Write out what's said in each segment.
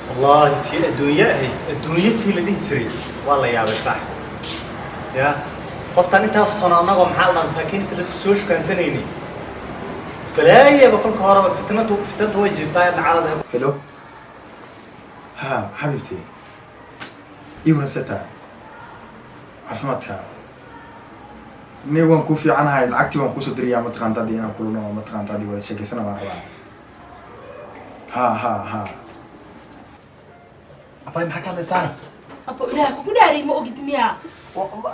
Wallaahi, tii adduunye ahayd, adduunye tii la dhihi jiray, waa la yaabay saaxib. Ya qoftaan intaas sano annagoo, maxaa la dhahaa, masaakiin isla soo shukansanaynay, balaayaba kolka horeba fitnatu fitnatu way jiiftaa nacalada. Hello, ha xabiibti, ii seta caafimaadka ni waan kuu fiicanahay. Lacagtii waan kuusoo dirayaa, mataqaanta, haddii inaan kulano, mataqaanta, haddii wada sheekeysana baan rabaa. Ha ha ha. Abay, maxaa ka hadlaysaana? Abo, Ilaah kugu dhaariy, ma ogid miyaa?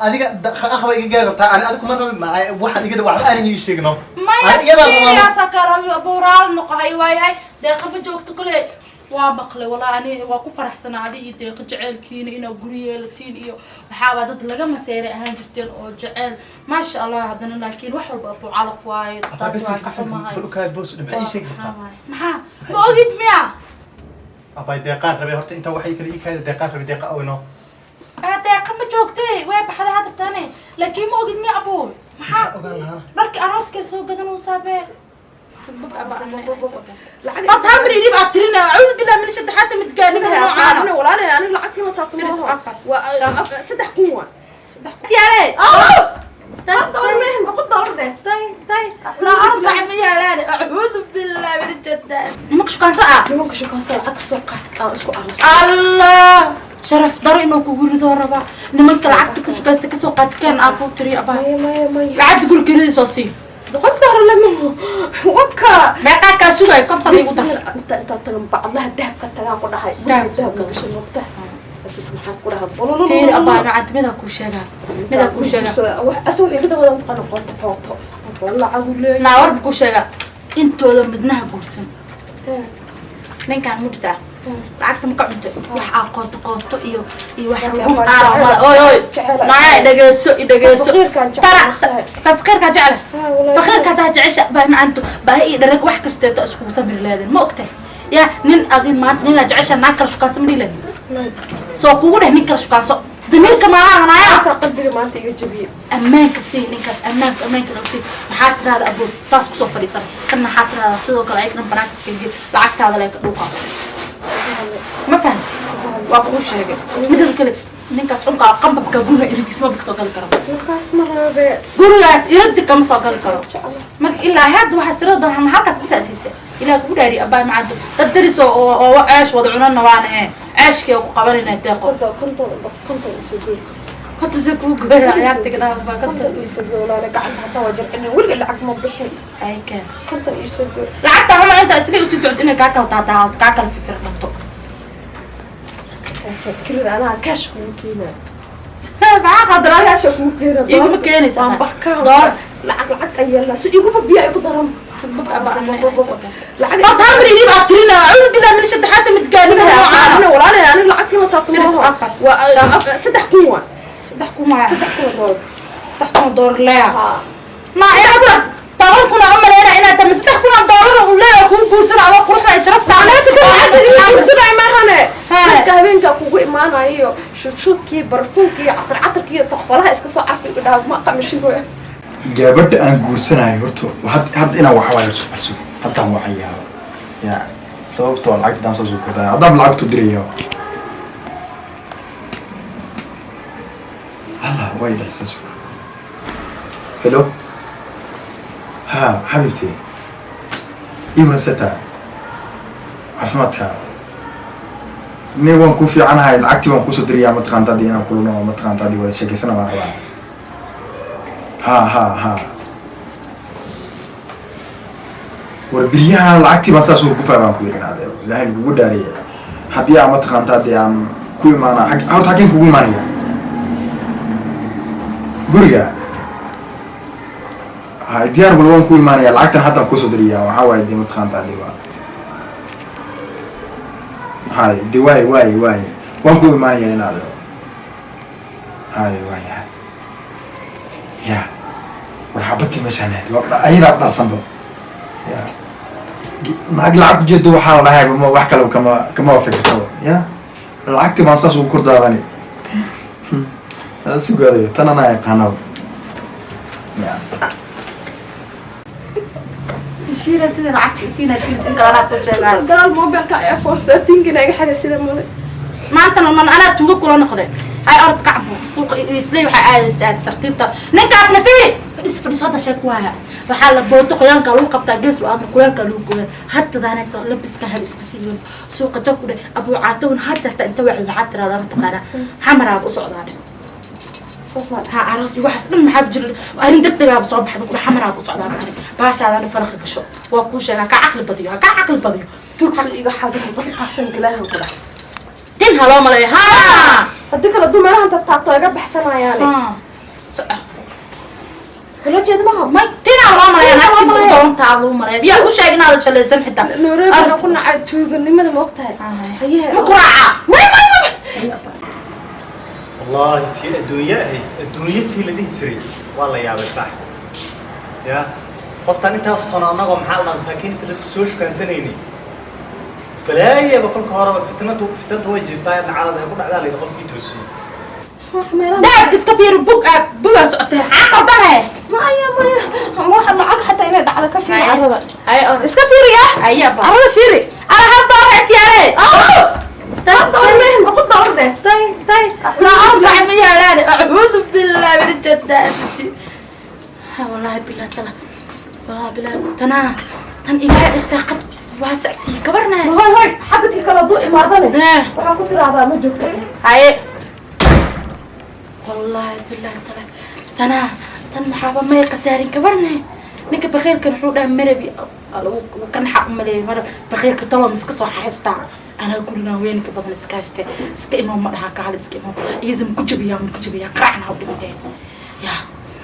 Adiga aqba iga gaari rabtaa. Ani adiga kuma rabin, waxaan iga waxba aanan ii sheegno. Maya. Ani iyadaa rabaa. Siyaasa kala abuuraal noqohay waayahay. Deeqa ma joogto kale, waa maqlay. Walaa ani waa ku faraxsanaa adi iyo Deeqa jaceylkiina inaa guri yeelatiin, iyo waxaabaa dad laga maseeray ahaan jirteen oo jeceyl, maasha Allah. Haddana laakiin wax walba abu calaf waaye. Abay, taas waa ka bisinka bisinka. xumahay. Bal ukaad boos, maxaa ii sheegi rabtaa? Maxaa ma ogid miyaa? Abay, Deeqaan rabay horta. Intaa waxay kale ii kaada, Deeqaan rabay, Deeqa aweyno. Ah, Deeqa ma joogtay, way baxday hadda. Laakiin ma ogid miya, abu? Maxaa? Ogaan lahaana. Dharki arooskay soo gadanaysaa be. Lacag. Bas hamri idib aad tirina, acuudu billahi min shadaxaata midgaanima noocaana. Walaalahay, aniga lacagtii ma taabto. Tiris. Maaha. Afar. Waa 3000, waa 3000. Tiyaare. Doolar mehen, $100 dheh. Tay tay la arbac ma yaalaan, acuudu billahi min shadaan. Nimanka shukaansa ah. Nimanka shukaansa lacag soo qaad aan isku aroos. Allah, sharaf daro inuu kugu ridoo rabaa. Nimanka lacagta ku shukaansta kasoo qaadkeen aabuu tiri abaa. Maya, maya, maya. Lacagta guri kelida soo sii. $100 lama waka. Meeqaa kaa sugaayo? 50 igu dar. Bismillah, inta intaa tagan bacadlaha dahabka tagaan ku dhahay. Dahab. Guriga dahab gashan waqtaha asis maxaan ku dhahay? Fiiri abaa macanta, midaa kuu sheegaa, midaa kuu sheegaa. Asa wuxuu iga dawada mataqaana, qoota qooto lacagu leeyahay. Naa, warba kuu sheegaa, intooda midnaha guursan ninkaan mujdaa lacagta ma ka cuntay. Wax aa qoonto qoonto iyo wax run aara mala. Oy oy, maya, dhegeyso, i dhegeyso. Faqiirkaan jecel Tara. tahay. Faqiirkaa jecla. Ah, wallahi. Faqiirka haddaa jecesha baa macanto, baahi iyo dharag wax kasteeto iskugu samri leedin, ma ogtahay? Ya nin adin maanta ninaa jecesha naag kala shukaanso ma dhihi leedin? Soo kugu dheh nin kala shukaanso, damiirka maalahanaya. Taasaa qalbiga maanta iga jabiyey. Ammaanka sii ninkaas, ammaanka, ammaanka sii. Maxaa tirahda abuur taas kusoo fadhiisan kan? Maxaa tirahdaa? Sidoo kale ayagana banaanka iska gel, lacagtaada lee ka dhuuqa. Ma fahamti? Waa kuu sheegay. Midada kale, ninkaas xunka qambabka guriga irintiis maba kasoo gali karo. Markaas ma rabe. Gurigaas irinti kama soo gali karo. Jecla. Marka ilaa hadda waxaa tirada badan halkaas bisa siisa. Ilaa kugu dhaari abaa macado, dad daris oo ceesh wada cunana waana ee ceeshkii ku qabanayna, Deeqo. 50, 50, 50 isoo goy. Konta si kuu goyna, ciyaarta gadhaaf baa 50 konta. Isoo goy, walaale. Gacanta hataa waa jarcinin, weliga lacag ma bixin. Ay keen. 50 isoo goy. Lacagta xuma inta isla usii socdo inay kaa kala daadaado, kaa kala fifirqato. Kirida anaa cash kugu keenaa. Maxaa qadraa? Cash kugu keenaa. Iguma keenaysaa. Waan barkaa. Door. Lacag, lacag ayaa la si iguba biya igu daran lacag. Bas hamri idib aad tirina, acuudu billahi min shadaxaata midgaanima noocaana. Walaale, aniga lacagtii ma taabto. Tiris. Maaha. Afar. Waa 3000, waa 3000 maya. $3000. $3000 leeya. Ha. Ma inaad 10,000 u maleyna inaad tami $3000 uu leeyahay kuu guursana adoo quruxda ay sharafta. Guursanay maahane. Haa. Marka habeenkaa kugu imaanayo, shudshuudkii, barfuunkii, catar catarkii iyo taqfalaha iska soo carfi igu dhaha, ma qamishin wey. Gabadha aan guursanayo horta hadda inaan waxa waayo sug, haddaan wacayaaba ya, sababtoo lacagta daan soo kordhaya, haddaan lacagtu diraya. Allah, way dhacaysaa, sug. Hello, ha xabiibti, ii seta caafimaadka ni waan kuu fiicanahay. Lacagtii waan kuusoo dirayaa, mataqaanta, haddii inaan kulano, mataqaanta, haddii wada sheekeysana baan rabaa. Ha ha ha. War biryahan lacagtii baan saas ugu gufaa baan ku yidhi. Adeer, Ilaahay lagugu dhaariye, haddii aan, mataqaanta, haddii aan ku imaana horta xaggeen kugu imaanaya? Guriga ha, diyaar bal waan ku imaanaya. Lacagtan haddaan kuusoo diriyaa. Waxaa waaye dee, mataqaanta, hadii waa hay de, waay waay waay, waan ku imaanaya in adeero. Hay waay hay ya, war xabatii meeshaan ahayd waa ayadaa dharsanba ya. Naag lacag ujeedo waxaa la dhahay ma wax kale kama fikirtaba ya. Lacagtii baan saas ugu kordaadani sugaadayo, tan anaa yaqaanaba ya. Shiila sida lacagta isiina shiilis in kale anaa ku sheegaay. Galaal mobilka ayaa 413 iga xaday sida muday. Maantana man anaa tuuga kula noqday. Hay, orod kacbo suuqa isley, waxaa aadaysta aad tartiibta. Ninkaasna fiiri, fadhis fadhis, hadda sheeg ku haya. Waxaa la booto qoyaanka lagu qabtaa, gees lu aadna kuleelka lagu gooya. Haddadaaneeto labiska hal iska siiyo, suuqa jab ku dheh. Abuucaatowna hadda inta wacdi waxaa tiraahdaa mataqaanaa xamaraaba u socdaa dheh. Saas ma Ha, aroos iyo waxaas dhan maxaa jira? Arrin degdegaaba soo baxda kudha, xamaraaba u socdaa bari. Baashaadana faraqa gasho, waa kuu sheegaa. Kaa caqli badiyo, ha kaa caqli badiyo. Tugsu iga xaday, bartaasan galaahan ku dhax. Tin ha loo maleeyo ha. Haddii kale dumarahan taabto iga baxsanayaane. Ha, soco. Kula jeed maha. May, tinaa loo maleeya. Tinaa loo naagta maleeya. Doontaa loo maleeya, yaa u sheeg inaadan shalaysan xitaa. Nairobi waxaan ku nacay tuuganimada, ma ogtahay? Hayehe. Ma ku raacaa? May, may, may. Wallaahi tii adduunye ahayd, adduunyatii la dhihi jiray, waa la yaabay saaxib. Ya qoftaan intaas sano annagoo maxaa la dhahaa masaakiin isla soo shukansanaynay, balaayaba kolka horeba fitnatu fitanta way jiiftaa, nacalada ha ku dhacdaa la yidhi qofkii toosiyey. Wax meelaha Daabka iska fiiri, bug aa bugaa socotay, xaa qaldane? Maya, maya, waxa lacag xataa inay dhacdo ka fiiri carrada. Ay, or Iska fiiriya. Aya ba. Carrada fiiri. Ala hal doolar etiyaare. Hal doolar mehen, 100 doolar dheh. Tay tay, la arbac ma yaalaan. Acuudu billahi min jadaati. Ha, wallahi billah tala, wallahi billah tanaa tan ilaahay irsaaqad waasac sii gabarna. Hoy hoy, xabadkii kale hadduu imaadane Eh. waxaan ku tiraahdaa ma joogto. Haye, wallahi billahi tala, tanaa tan maxaaba may khasaarin gabarne. Ninka bakhiilkan wuxuu dhaha marabi kan xaq umaleeyay mara bakhiilka talo miska soo xareystaa. Anaa gurigan weynka badan iska hayste, iska imaam ma dhaha, kaal iska imaam. Iyada maku jabiyaa, maku jabiyaa, qaracna u dhintee. Ya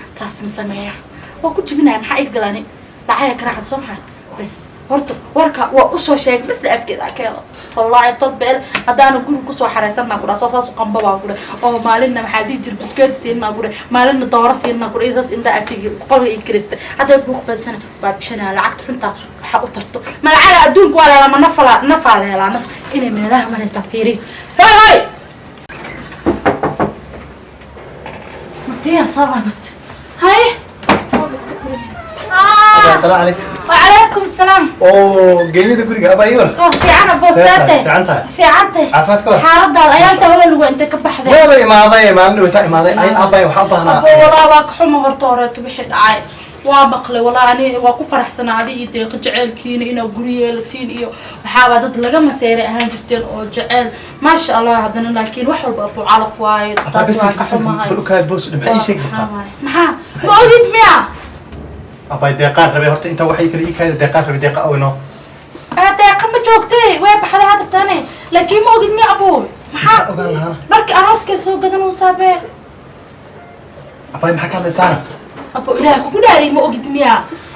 saas ma sameeya, waa ku jabinaya. Maxaa iga galani lacaga karaacad soo maxaa? Bas horta warka waa usoo sheegay, bisla afkeeda ka helo. Wallaahi tol beel haddaana guriga kusoo xareysanaa ku dhaha soo saas u qamba baa ku dhaha, oo maalinna maxaa dhihi jira biskeet siinaa ku dhaha, maalinna dooro siinaa ku dhaha, saas indha afigi qolka ii kiraysta. Hadday buuq badsana waa bixinaa lacagta xunta. Waxaa u tarto malacaga adduunka waa leelaa, ma nafala nafaa la helaa naf inay meelaha maraysaa. Fiiri, hoy hoy, matiya soo laabat. Haye. Asalaamu calaykum. وعليكم السلام. Oo geeyada guriga abaa iwar. Oo fiican boosaate. Fiican tahay. Fiicantay. Caafimaad ka war? Xaaladaada ayaanta hore lagu intay ka baxday. Waaba imaaday, maalin dhawata imaaday. Ay abay, waxaa u baahnaa. Abo, walaa waa ka xuma horta horeeto wixii dhacay waa maqlay. Walaa ani waa ku faraxsanaa adi iyo deeqa jaceylkiina inaa guri yeelatiin iyo waxaabaa dad laga maseeray ahaan jirteen oo jeceyl, maasha Allah. Haddana laakiin wax walba abu calaf waaye, taas waa ka xumahay. Bal ukaad boos, maxay ii sheegi kartaa? Maxaa ma ogid miya? Abay, deeqaan rabay horta inta waxay kale ii kaada, deeqaan rabay, deeqa aweyno. Deeqa ma joogtay, way baxday hadda tani, laakiin ma ogid miya abu? Maxaa? Maxaa ogaan lahaana? Dharkii arooskay soo gadan uu saabee. Abay, maxaa ka hadlaysaana? Abo, ilaah kugu dhaariy, ma ogid miya?